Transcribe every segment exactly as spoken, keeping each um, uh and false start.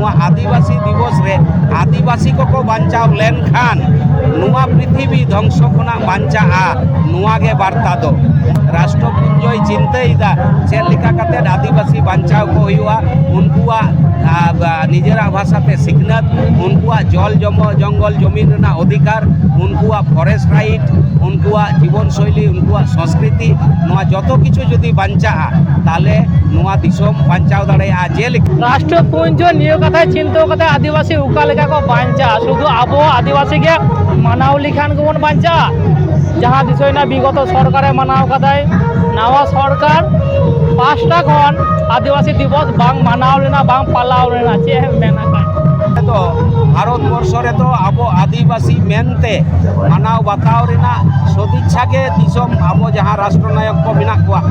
ᱱᱚᱣᱟ ᱟᱹᱫᱤᱵᱟᱹᱥᱤ ᱫᱤᱵᱚᱥ ᱨᱮ ᱟᱹᱫᱤᱵᱟᱹᱥᱤ ᱠᱚᱠᱚ ᱵᱟᱧᱪᱟᱣ ᱞᱮᱱᱠᱷᱟᱱ ᱱᱚᱣᱟ ᱯᱨᱤᱛᱷᱤᱵᱤ ᱫᱷᱚᱝᱥᱚ ᱠᱷᱚᱱᱟᱜ ᱵᱟᱧᱪᱟᱜᱼᱟ᱾ ᱱᱚᱣᱟ ᱜᱮ ᱵᱟᱨᱛᱟ ᱫᱚ᱾ ᱨᱟᱥᱴᱨᱚ ᱯᱩᱧᱡᱚᱭ ᱪᱤᱱᱛᱟᱹᱭᱮᱫᱟ ᱪᱮᱫ ᱞᱮᱠᱟ ᱠᱟᱛᱮ ᱟᱹᱫᱤᱵᱟᱹᱥᱤ ᱵᱟᱧᱪᱟᱣ ᱠᱚ ᱦᱩᱭᱩᱜᱼᱟ, ᱩᱱᱠᱩᱣᱟᱜ ᱟ, ᱵᱟ, ᱱᱤᱡᱮᱨᱟᱜ ᱵᱷᱟᱥᱟᱛᱮ ᱥᱤᱠᱷᱱᱟᱹᱛ, ᱩᱱᱠᱩᱣᱟᱜ ᱡᱚᱞ ᱡᱚᱢᱚ-, ᱡᱚᱝᱜᱚᱞ ᱡᱚᱢᱤᱱ ᱨᱮᱱᱟᱜ ᱚᱫᱷᱤᱠᱟᱨ, ᱩᱱᱠᱩᱣᱟᱜ ᱯᱷᱚᱨᱮᱥᱴ ᱨᱟᱭᱤᱴ, ᱩᱱᱠᱩᱣᱟᱜ ᱡᱤᱵᱚᱱ ᱥᱳᱭᱞᱤ, ᱩᱱᱠᱩᱣᱟᱜ ᱥᱚᱝᱥᱠᱨᱤᱛᱤ, ᱱᱚᱣᱟ ᱡᱚᱛᱚ ᱠᱤᱪᱷᱩ ᱡᱩᱫᱤ ᱵᱟᱧᱪᱟᱜᱼᱟ, ᱛᱟᱦᱚᱞᱮ ᱱᱚᱣᱟ ᱫᱤᱥᱚᱢ ᱵᱟᱧᱪᱟᱣ ᱫᱟᱲᱮᱭᱟᱜᱼᱟ᱾ ᱡᱮᱞᱮᱠᱟ ᱨᱟᱥᱴᱨᱚ ᱯᱩᱧᱡᱚ ᱱᱤᱭᱟᱹ ᱠᱟᱛᱷᱟ ᱪᱤᱱᱛᱟᱹ ᱠᱟᱛᱮ ᱟᱹᱫᱤᱵᱟᱹᱥᱤ ᱚᱠᱟ ᱞᱮᱠᱟ ᱠᱚ ᱵᱟᱧᱪᱟᱜᱼᱟ, ᱥᱩᱫᱷᱩ ᱟᱵᱚ ᱟᱹᱫᱤᱵᱟᱹᱥᱤ ᱜᱮ ᱢᱟᱱᱟᱣ ᱞᱮᱠᱷᱟᱱ ᱜᱮᱵᱚᱱ ᱵᱟᱧᱪᱟᱜᱼᱟ? ᱡᱟᱦᱟᱸ ᱫᱤᱥᱟᱹᱭᱮᱱᱟ ᱵᱤᱜᱚᱛᱚ ᱥᱚᱨᱠᱟᱨᱮ ᱢᱟᱱᱟᱣ ᱠᱟᱫᱟᱭ, ᱱᱟᱣᱟ ᱥᱚᱨᱠᱟᱨ ᱯᱟᱦᱴᱟ ᱠᱷᱚᱱ ᱟᱹᱫᱤᱵᱟᱹᱥᱤ ᱫᱤᱵᱚᱥ ᱵᱟᱝ ᱢᱟᱱᱟᱣ ᱞᱮᱱᱟ, ᱵᱟᱝ ᱯᱟᱞᱟᱣ ᱞᱮᱱᱟ, ᱪᱮᱫ ᱮᱢ ᱢᱮᱱᱟ? ᱫᱚ ᱵᱷᱟᱨᱚᱛ ᱵᱚᱨᱥᱚ ᱨᱮᱫᱚ ᱟᱵᱚ ᱟᱹᱫᱤᱵᱟᱹᱥᱤ ᱢᱮᱱᱛᱮ ᱢᱟᱱᱟᱣ ᱵᱟᱛᱟᱣ ᱨᱮᱱᱟᱜ ᱥᱚᱫᱤᱪᱪᱷᱟ ᱜᱮ ᱫᱤᱥᱚᱢ, ᱟᱵᱚ ᱡᱟᱦᱟᱸ ᱨᱟᱥᱴᱨᱚ ᱱᱟᱭᱚᱠ ᱠᱚ ᱢᱮᱱᱟᱜ ᱠᱚᱣᱟ,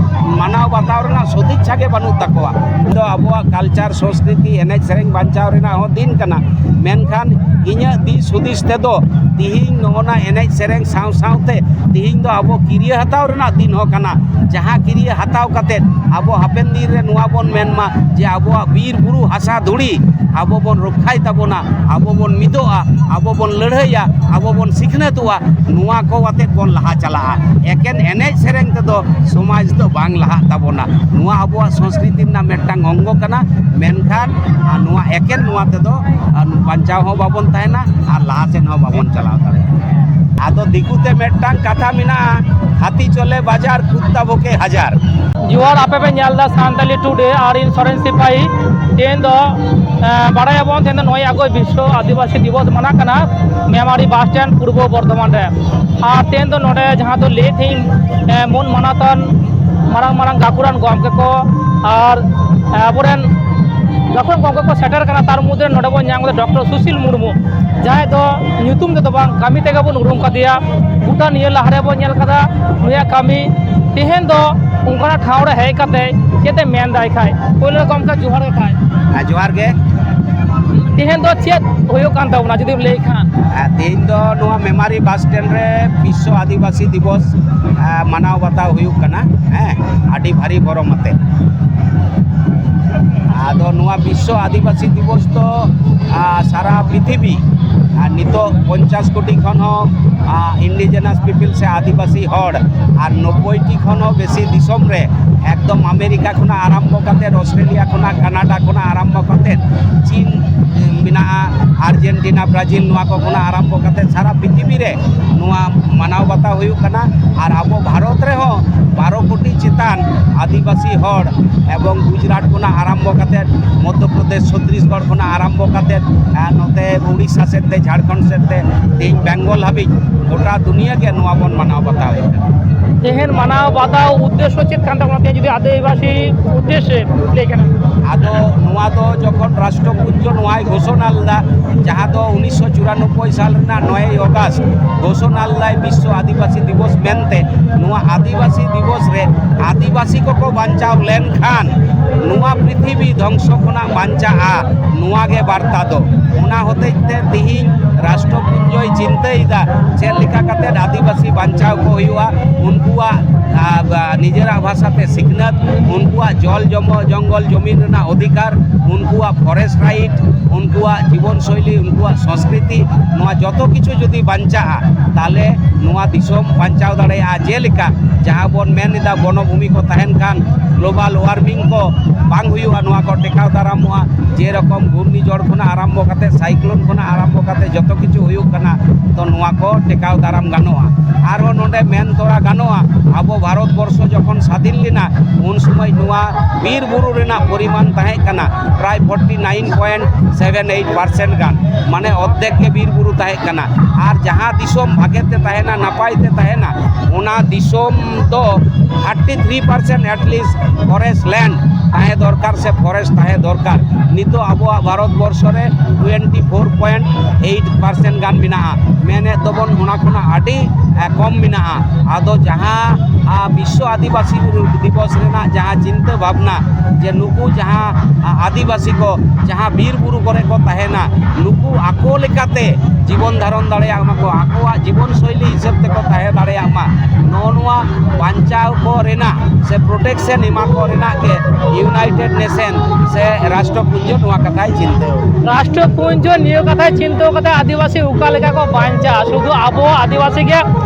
ᱢᱟᱱᱟᱣ ᱵᱟᱛᱟᱣ ᱨᱮᱱᱟᱜ ᱥᱚᱫᱤᱪᱪᱷᱟ ᱜᱮ ᱵᱟᱹᱱᱩᱜ ᱛᱟᱠᱚᱣᱟ᱾ ᱫᱚ ᱟᱵᱚᱣᱟᱜ ᱠᱟᱞᱪᱟᱨ, ᱥᱚᱸᱥᱠᱨᱤᱛᱤ, ᱮᱱᱮᱡ ᱥᱮᱨᱮᱧ ᱵᱟᱧᱪᱟᱣ ᱨᱮᱱᱟᱜ ᱦᱚᱸ ᱫᱤᱱ ᱠᱟᱱᱟ᱾ ᱢᱮᱱᱠᱷᱟᱱ ᱤᱧᱟᱹᱜ ᱫᱤᱥ ᱦᱩᱫᱤᱥ ᱛᱮᱫᱚ ᱛᱤᱦᱤᱧ ᱱᱚᱜᱼᱚ ᱱᱟ ᱮᱱᱮᱡ ᱥᱮᱨᱮᱧ ᱥᱟᱶ ᱥᱟᱶᱛᱮ ᱛᱤᱦᱤᱧ ᱫᱚ ᱟᱵᱚ ᱠᱤᱨᱭᱟᱹ ᱦᱟᱛᱟᱣ ᱨᱮᱱᱟᱜ ᱫᱤᱱ ᱦᱚᱸ ᱠᱟᱱᱟ᱾ ᱡᱟᱦᱟᱸ ᱠᱤᱨᱭᱟᱹ ᱦᱟᱛᱟᱣ ᱠᱟᱛᱮᱫ ᱟᱵᱚ ᱦᱟᱯᱮᱱ ᱫᱤᱱ ᱨᱮ ᱱᱚᱣᱟ ᱵᱚᱱ ᱢᱮᱱ ᱢᱟ ᱡᱮ ᱟᱵᱚᱣᱟᱜ ᱵᱤᱨ ᱵᱩᱨᱩ ᱦᱟᱥᱟ ᱫᱷᱩᱲᱤ ᱟᱵᱚ ᱵᱚᱱ ᱨᱚᱠᱠᱷᱟᱭ ᱛᱟᱵᱚᱱᱟ, ᱟᱵᱚ ᱵᱚᱱ ᱢᱤᱫᱚᱜᱼᱟ, ᱟᱵᱚ ᱵᱚᱱ ᱞᱟᱹᱲᱦᱟᱹᱭᱟ, ᱟᱵᱚ ᱵᱚᱱ ᱥᱤᱠᱷᱱᱟᱹᱛᱚᱜᱼᱟ, ᱱᱚᱣᱟ ᱠᱚ ᱟᱛᱮᱫ ᱵᱚᱱ ᱞᱟᱦᱟ ᱪᱟᱞᱟᱜᱼᱟ᱾ ᱮᱠᱮᱱ ᱮᱱᱮᱡ ᱥᱮᱨᱮᱧ ᱛᱮᱫᱚ ᱥᱚᱢᱟᱡᱽ ᱫᱚ ᱵᱟᱝ ᱞᱟᱦᱟᱜ ᱛᱟᱵᱚᱱᱟ᱾ ᱱᱚᱣᱟ ᱟᱵᱚᱣᱟᱜ ᱥᱚᱸᱥᱠᱨᱤᱛᱤ ᱨᱮᱱᱟᱜ ᱢᱤᱫᱴᱟᱝ ᱚᱝᱜᱚ ᱠᱟᱱᱟ, ᱢᱮᱱᱠᱷᱟᱱ ᱟᱨ ᱱᱚᱣᱟ ᱮᱠᱮᱱ ᱱᱚᱣᱟ ᱛᱮᱫᱚ ᱟᱨ ᱵᱟᱧᱪᱟᱣ ᱦᱚᱸ ᱵᱟᱵᱚᱱ ᱛᱟᱦᱮᱱᱟ ᱟᱨ ᱞᱟᱦᱟ ᱥᱮᱫ ᱦᱚᱸ ᱵᱟᱵᱚᱱ ᱪᱟᱞᱟᱣ ᱫᱟᱲᱮᱭᱟᱜᱼᱟ᱾ ᱟᱫᱚ ᱫᱤᱠᱩ ᱛᱮ ᱢᱤᱫᱴᱟᱝ ᱠᱟᱛᱷᱟ ᱢᱮᱱᱟᱜᱼᱟ, ᱦᱟᱹᱛᱤ ᱪᱚᱞᱮ ᱵᱟᱡᱟᱨ, ᱠᱩᱛᱛᱟ ᱵᱷᱳᱸᱠᱮ ᱦᱟᱡᱟᱨ᱾ ᱡᱚᱦᱟᱨ, ᱟᱯᱮ ᱯᱮ ᱧᱮᱞ ᱮᱫᱟ ᱥᱟᱱᱛᱟᱞᱤ ᱴᱩᱰᱮ ᱟᱨ ᱤᱧ ᱥᱚᱨᱮᱱ ᱥᱤᱯᱟᱦᱤ᱾ ᱛᱮᱦᱮᱧ ᱫᱚ, ᱮᱸ, ᱵᱟᱲᱟᱭᱟᱵᱚᱱ ᱛᱮᱦᱮᱧ ᱫᱚ ᱱᱚᱭ ᱟᱜᱚᱥᱴ ᱵᱤᱥᱥᱚ ᱟᱹᱫᱤᱵᱟᱹᱥᱤ ᱫᱤᱵᱚᱥ ᱢᱟᱱᱟᱜ ᱠᱟᱱᱟ ᱢᱮᱢᱟᱨᱤ ᱵᱟᱥ ᱥᱴᱮᱱᱰ ᱯᱩᱨᱵᱚ ᱵᱚᱨᱫᱷᱚᱢᱟᱱ ᱨᱮ᱾ ᱟᱨ ᱛᱮᱦᱮᱧ ᱫᱚ ᱱᱚᱰᱮ ᱡᱟᱦᱟᱸ ᱫᱚ ᱞᱟᱹᱭ ᱛᱮᱦᱮᱧ, ᱮᱸ, ᱢᱟᱹᱱ ᱢᱟᱱᱚᱛᱟᱱ ᱢᱟᱨᱟᱝ ᱢᱟᱨᱟᱝ ᱜᱟᱹᱠᱷᱩᱲᱟᱱ ᱜᱚᱢᱠᱮ ᱠᱚ ᱟᱨ, ᱮᱸ, ᱟᱵᱚᱨᱮᱱ ᱜᱟᱹᱠᱷᱩᱲ ᱜᱚᱢᱠᱮ ᱠᱚ ᱥᱮᱴᱮᱨ ᱠᱟᱱᱟ, ᱛᱟᱨ ᱢᱚᱫᱽᱫᱷᱮ ᱱᱚᱰᱮ ᱵᱚᱱ ᱧᱟᱢ ᱠᱮᱫᱟ ᱰᱚᱠᱴᱚᱨ ᱥᱩᱥᱤᱞ ᱢᱩᱨᱢᱩ, ᱡᱟᱦᱟᱸᱭ ᱫᱚ ᱧᱩᱛᱩᱢ ᱛᱮᱫᱚ ᱵᱟᱝ, ᱠᱟᱹᱢᱤ ᱛᱮᱜᱮ ᱵᱚᱱ ᱩᱨᱩᱢ ᱠᱟᱫᱮᱭᱟ᱾ ᱜᱚᱴᱟ ᱱᱤᱭᱟᱹ ᱞᱟᱦᱟ ᱨᱮᱵᱚᱱ ᱧᱮᱞ ᱠᱟᱫᱟ ᱱᱩᱭᱟᱜ ᱠᱟᱹᱢᱤ᱾ ᱛᱮᱦᱮᱧ ᱫᱚ ᱚᱱᱠᱟᱱᱟᱜ ᱴᱷᱟᱶ ᱨᱮ ᱦᱮᱡ ᱠᱟᱛᱮ ᱪᱮᱫ ᱮ ᱢᱮᱱ ᱫᱟᱭ ᱠᱷᱟᱡ? ᱯᱳᱭᱞᱳ ᱨᱮ ᱜᱚᱢᱠᱮ ᱡᱚᱦᱟᱨ ᱜᱮ ᱠᱷᱟᱡ᱾ ᱦᱮᱸ, ᱡᱚᱦᱟᱨ ᱜᱮ᱾ ᱛᱮᱦᱮᱧ ᱫᱚ ᱪᱮᱫ ᱦᱩᱭᱩᱜ ᱠᱟᱱ ᱛᱟᱵᱚᱱᱟ ᱡᱩᱫᱤᱢ ᱞᱟᱹᱭ ᱠᱷᱟᱱ? ᱟᱨ ᱛᱮᱦᱮᱧ ᱫᱚ ᱱᱚᱣᱟ ᱢᱮᱢᱟᱨᱤ ᱵᱟᱥ ᱥᱴᱮᱱᱰ ᱨᱮ ᱵᱤᱥᱥᱚ ᱟᱹᱫᱤᱵᱟᱹᱥᱤ ᱫᱤᱵᱚᱥ, ᱟᱨ, ᱢᱟᱱᱟᱣ ᱵᱟᱛᱟᱣ ᱦᱩᱭᱩᱜ ᱠᱟᱱᱟ᱾ ᱦᱮᱸ, ᱟᱹᱰᱤ ᱵᱷᱟᱹᱨᱤ ᱵᱷᱚᱨᱚᱢ ᱟᱛᱮ᱾ ᱟᱫᱚ ᱱᱚᱣᱟ ᱵᱤᱥᱥᱚ ᱟᱹᱫᱤᱵᱟᱹᱥᱤ ᱫᱤᱵᱚᱥ ᱫᱚ, ᱟ, ᱥᱟᱨᱟ ᱯᱨᱤᱛᱷᱤᱵᱤ, ᱟᱨ ᱱᱤᱛᱚᱜ ᱯᱚᱧᱪᱟᱥ ᱠᱳᱴᱤ ᱠᱷᱚᱱ ᱦᱚᱸ, ᱟ, indigenous people ᱥᱮ ᱟᱹᱫᱤᱵᱟᱹᱥᱤ ᱦᱚᱲ, ᱟᱨ ᱱᱚᱵᱵᱳᱭ ᱴᱤ ᱠᱷᱚᱱ ᱦᱚᱸ ᱵᱮᱥᱤ ᱫᱤᱥᱚᱢ ᱨᱮ, ᱮᱠᱫᱚᱢ ᱟᱢᱮᱨᱤᱠᱟ ᱠᱷᱚᱱᱟᱜ ᱟᱨᱟᱢᱵᱷᱚ ᱠᱟᱛᱮ, ᱚᱥᱴᱨᱮᱞᱤᱭᱟ ᱠᱷᱚᱱᱟᱜ, ᱠᱟᱱᱟᱰᱟ ᱠᱷᱚᱱᱟᱜ ᱟᱨᱟᱢᱵᱷᱚ ᱠᱟᱛᱮ, ᱪᱤᱱ ᱢᱮᱱᱟᱜᱼᱟ, ᱟᱨᱡᱮᱱᱴᱤᱱᱟ, ᱵᱨᱟᱡᱤᱞ, ᱱᱚᱣᱟ ᱠᱚ ᱠᱷᱚᱱᱟᱜ ᱟᱨᱟᱢᱵᱷᱚ ᱠᱟᱛᱮ ᱥᱟᱨᱟ ᱯᱨᱤᱛᱷᱤᱵᱤ ᱨᱮ ᱱᱚᱣᱟ ᱢᱟᱱᱟᱣ ᱵᱟᱛᱟᱣ ᱦᱩᱭᱩᱜ ᱠᱟᱱᱟ᱾ ᱟᱨ ᱟᱵᱚ ᱵᱷᱟᱨᱚᱛ ᱨᱮᱦᱚᱸ ᱵᱟᱨᱚ ᱠᱳᱴᱤ ᱪᱮᱛᱟᱱ ᱟᱹᱫᱤᱵᱟᱹᱥᱤ ᱦᱚᱲ ᱮᱵᱚᱝ ᱜᱩᱡᱽᱨᱟᱴ ᱠᱷᱚᱱᱟᱜ ᱟᱨᱟᱢᱵᱷᱚ ᱠᱟᱛᱮ, ᱢᱚᱫᱽᱫᱷᱚ ᱯᱨᱚᱫᱮᱥ, ᱪᱷᱚᱛᱨᱤᱥᱜᱚᱲ ᱠᱷᱚᱱᱟᱜ ᱟᱨᱟᱢᱵᱷᱚ ᱠᱟᱛᱮ, ᱟᱨ ᱱᱚᱛᱮ ᱩᱲᱤᱥᱥᱟ ᱥᱮᱫ ᱛᱮ, ᱡᱷᱟᱲᱠᱷᱚᱸᱰ ᱥᱮᱫ ᱛᱮ, ᱛᱮᱦᱮᱧ ᱵᱮᱝᱜᱚᱞ ᱦᱟᱹᱵᱤᱡ ᱜᱚᱴᱟ ᱫᱩᱱᱤᱭᱟᱹ ᱜᱮ ᱱᱚᱣᱟ ᱵᱚᱱ ᱢᱟᱱᱟᱣ ᱵᱟᱛᱟᱣᱮᱫ ᱠᱟᱱᱟ᱾ ᱛᱮᱦᱮᱧ ᱢᱟᱱᱟᱣ ᱵᱟᱛᱟᱣ ᱩᱫᱽᱫᱮᱥᱥᱚ ᱪᱮᱫ ᱠᱟᱱ ᱛᱟᱵᱚᱱᱟ? ᱛᱮᱦᱮᱧ ᱡᱩᱫᱤ ᱟᱹᱫᱤᱵᱟᱹᱥᱤ ᱩᱫᱽᱫᱮᱥᱥᱚ ᱞᱟᱹᱭ ᱠᱟᱱᱟ᱾ ᱟᱫᱚ ᱱᱚᱣᱟ ᱫᱚ ᱡᱚᱠᱷᱚᱱ ᱨᱟᱥᱴᱨᱚᱯᱩᱧᱡᱚ ᱱᱚᱣᱟᱭ ᱜᱷᱳᱥᱚᱱᱟ ᱞᱮᱫᱟ, ᱡᱟᱦᱟᱸ ᱫᱚ ᱩᱱᱤᱥᱥᱚ ᱪᱩᱨᱟᱱᱚᱵᱵᱳᱭ ᱥᱟᱞ ᱨᱮᱱᱟᱜ ᱱᱚᱭᱮᱭ ᱚᱜᱟᱥᱴ ᱜᱷᱳᱥᱚᱱᱟ ᱞᱮᱫᱟᱭ ᱵᱤᱥᱥᱚ ᱟᱹᱫᱤᱵᱟᱹᱥᱤ ᱫᱤᱵᱚᱥ ᱢᱮᱱᱛᱮ᱾ ᱱᱚᱣᱟ ᱟᱹᱫᱤᱵᱟᱹᱥᱤ ᱫᱤᱵᱚᱥ ᱨᱮ ᱟᱹᱫᱤᱵᱟᱹᱥᱤ ᱠᱚᱠᱚ ᱵᱟᱧᱪᱟᱣ ᱞᱮᱱᱠᱷᱟᱱ ᱱᱚᱣᱟ ᱯᱨᱤᱛᱷᱤᱵᱤ ᱫᱷᱚᱝᱥᱚ ᱠᱷᱚᱱᱟᱜ ᱵᱟᱧᱪᱟᱜᱼᱟ, ᱱᱚᱣᱟ ᱜᱮ ᱵᱟᱨᱛᱟ ᱫᱚ᱾ ᱚᱱᱟ ᱦᱚᱛᱮᱡ ᱛᱮ ᱛᱤᱦᱤᱧ ᱨᱟᱥᱴᱨᱚᱯᱩᱧᱡᱚᱭ ᱪᱤᱱᱛᱟᱹᱭᱮᱫᱟ ᱪᱮᱫ ᱞᱮᱠᱟ ᱠᱟᱛᱮ ᱟᱹᱫᱤᱵᱟᱹᱥᱤ ᱵᱟᱧᱪᱟᱣ ᱠᱚ ᱦᱩᱭᱩᱜᱼᱟ, ᱩᱱᱠᱩᱣᱟᱜ, ᱟ, ᱵᱟ, ᱱᱤᱡᱮᱨᱟᱜ ᱵᱷᱟᱥᱟ ᱛᱮ ᱥᱤᱠᱷᱱᱟᱹᱛ, ᱩᱱᱠᱩᱣᱟᱜ ᱡᱚᱞ ᱡᱚᱢᱚ-, ᱡᱚᱝᱜᱚᱞ ᱡᱚᱢᱤᱱ ᱨᱮᱱᱟᱜ ᱚᱫᱷᱤᱠᱟᱨ, ᱩᱱᱠᱩᱣᱟᱜ forest right, ᱩᱱᱠᱩᱣᱟᱜ ᱡᱤᱵᱚᱱ ᱥᱳᱭᱞᱤ, ᱩᱱᱠᱩᱣᱟᱜ ᱥᱚᱸᱥᱠᱨᱤᱛᱤ, ᱱᱚᱣᱟ ᱡᱚᱛᱚ ᱠᱤᱪᱷᱩ ᱡᱩᱫᱤ ᱵᱟᱧᱪᱟᱜᱼᱟ, ᱛᱟᱦᱞᱮ ᱱᱚᱣᱟ ᱫᱤᱥᱚᱢ ᱵᱟᱧᱪᱟᱣ ᱫᱟᱲᱮᱭᱟᱜᱼᱟ᱾ ᱡᱮᱞᱮᱠᱟ ᱡᱟᱦᱟᱸ ᱵᱚᱱ ᱢᱮᱱ ᱮᱫᱟ ᱵᱚᱱᱚᱵᱷᱩᱢᱤ ᱠᱚ ᱛᱟᱦᱮᱱ ᱠᱷᱟᱱ global warming ᱠᱚ ᱵᱟᱝ ᱦᱩᱭᱩᱜᱼᱟ, ᱱᱚᱣᱟ ᱠᱚ ᱴᱮᱠᱟᱣ ᱫᱟᱨᱟᱢᱚᱜᱼᱟ᱾ ᱡᱮᱨᱚᱠᱚᱢ ᱜᱷᱩᱨᱱᱤ ᱡᱷᱚᱲ ᱠᱷᱚᱱᱟᱜ ᱟᱨᱟᱢᱵᱷᱚ ᱠᱟᱛᱮ, cyclone ᱠᱷᱚᱱᱟᱜ ᱟᱨᱟᱢᱵᱷᱚ ᱠᱟᱛᱮ ᱡᱚᱛᱚ ᱠᱤᱪᱷᱩ ᱦᱩᱭᱩᱜ ᱠᱟᱱᱟ, ᱛᱚ ᱱᱚᱣᱟ ᱠᱚ ᱴᱮᱠᱟᱣ ᱫᱟᱨᱟᱢ ᱜᱟᱱᱚᱜᱼᱟ᱾ ᱟᱨᱦᱚᱸ ᱱᱚᱰᱮ ᱢᱮᱱ ᱛᱚᱨᱟ ᱜᱟᱱᱚᱜᱼᱟ, ᱟᱵᱚ ᱵᱷᱟᱨᱚᱛ ᱵᱚᱨᱥᱚ ᱡᱚᱠᱷᱚᱱ ᱥᱟᱫᱷᱤᱱ ᱞᱮᱱᱟ, ᱩᱱ ᱥᱚᱢᱚᱭ ᱱᱚᱣᱟ ᱵᱤᱨ ᱵᱩᱨᱩ ᱨᱮᱱᱟᱜ ᱯᱚᱨᱤᱢᱟᱱ ᱛᱟᱦᱮᱸ ᱠᱟᱱᱟ ᱯᱨᱟᱭ forty nine point seven eight percent ᱜᱟᱱ, ᱢᱟᱱᱮ ᱚᱨᱫᱷᱮᱠ ᱜᱮ ᱵᱤᱨ ᱵᱩᱨᱩ ᱛᱟᱦᱮᱸ ᱠᱟᱱᱟ᱾ ᱟᱨ ᱡᱟᱦᱟᱸ ᱫᱤᱥᱚᱢ ᱵᱷᱟᱜᱮ ᱛᱮ ᱛᱟᱦᱮᱱᱟ, ᱱᱟᱯᱟᱭ ᱛᱮ ᱛᱟᱦᱮᱱᱟ, ᱚᱱᱟ ᱫᱤᱥᱚᱢ ᱫᱚ thirty three percent at least forest land ᱛᱟᱦᱮᱸ ᱫᱚᱨᱠᱟᱨ ᱥᱮ forest ᱛᱟᱦᱮᱸ ᱫᱚᱨᱠᱟᱨ᱾ ᱱᱤᱛᱚᱜ ᱟᱵᱚᱣᱟᱜ ᱵᱷᱟᱨᱚᱛ ᱵᱚᱨᱥᱚ ᱨᱮ twenty four point eight percent ᱜᱟᱱ ᱢᱮᱱᱟᱜᱼᱟ᱾ ᱢᱮᱱᱮᱫ ᱫᱚᱵᱚᱱ ᱚᱱᱟ ᱠᱷᱚᱱᱟᱜ ᱟᱹᱰᱤ, ᱮ, ᱠᱚᱢ ᱢᱮᱱᱟᱜᱼᱟ᱾ ᱟᱫᱚ ᱡᱟᱦᱟᱸ, ᱟ, ᱵᱤᱥᱥᱚ ᱟᱹᱫᱤᱵᱟᱹᱥᱤ ᱫᱤᱵᱚᱥ ᱨᱮᱱᱟᱜ ᱡᱟᱦᱟᱸ ᱪᱤᱱᱛᱟᱹ ᱵᱷᱟᱵᱽᱱᱟ, ᱡᱮ ᱱᱩᱠᱩ ᱡᱟᱦᱟᱸ, ᱟ, ᱟᱹᱫᱤᱵᱟᱹᱥᱤ ᱠᱚ ᱡᱟᱦᱟᱸ ᱵᱤᱨ ᱵᱩᱨᱩ ᱠᱚᱨᱮ ᱠᱚ ᱛᱟᱦᱮᱱᱟ, ᱱᱩᱠᱩ ᱟᱠᱚ ᱞᱮᱠᱟᱛᱮ ᱡᱤᱵᱚᱱ ᱫᱷᱟᱨᱚᱱ ᱫᱟᱲᱮᱭᱟᱜ ᱢᱟᱠᱚ, ᱟᱠᱚᱣᱟᱜ ᱡᱤᱵᱚᱱ ᱥᱳᱭᱞᱤ ᱦᱤᱥᱟᱹᱵ ᱛᱮᱠᱚ ᱛᱟᱦᱮᱸ ᱫᱟᱲᱮᱭᱟᱜ ᱢᱟ, ᱱᱚᱜᱼᱚ ᱱᱚᱣᱟ ᱵᱟᱧᱪᱟᱣ ᱠᱚ ᱨᱮᱱᱟᱜ ᱥᱮ ᱯᱨᱚᱴᱮᱠᱥᱚᱱ ᱮᱢᱟ ᱠᱚ ᱨᱮᱱᱟᱜ ᱜᱮ ᱤᱭᱩᱱᱟᱭᱴᱮᱰ ᱱᱮᱥᱚᱱ ᱥᱮ ᱨᱟᱥᱴᱨᱚᱯᱩᱧᱡᱚ ᱱᱚᱣᱟ ᱠᱟᱛᱷᱟᱭ ᱪᱤᱱᱛᱟᱹᱣ᱾ ᱨᱟᱥᱴᱨᱚᱯᱩᱧᱡᱚ ᱱᱤᱭᱟᱹ ᱠᱟᱛᱷᱟᱭ ᱪᱤᱱᱛᱟᱹᱣ ᱠᱟᱛᱮ ᱟᱹᱫᱤᱵᱟᱹᱥᱤ ᱚᱠᱟ ᱞᱮᱠᱟ ᱠᱚ ᱵᱟᱧᱪᱟᱜᱼᱟ, ᱥᱩᱫᱷᱩ ᱟᱵᱚ ᱟᱹᱫᱤᱵᱟᱹᱥᱤ ᱜᱮ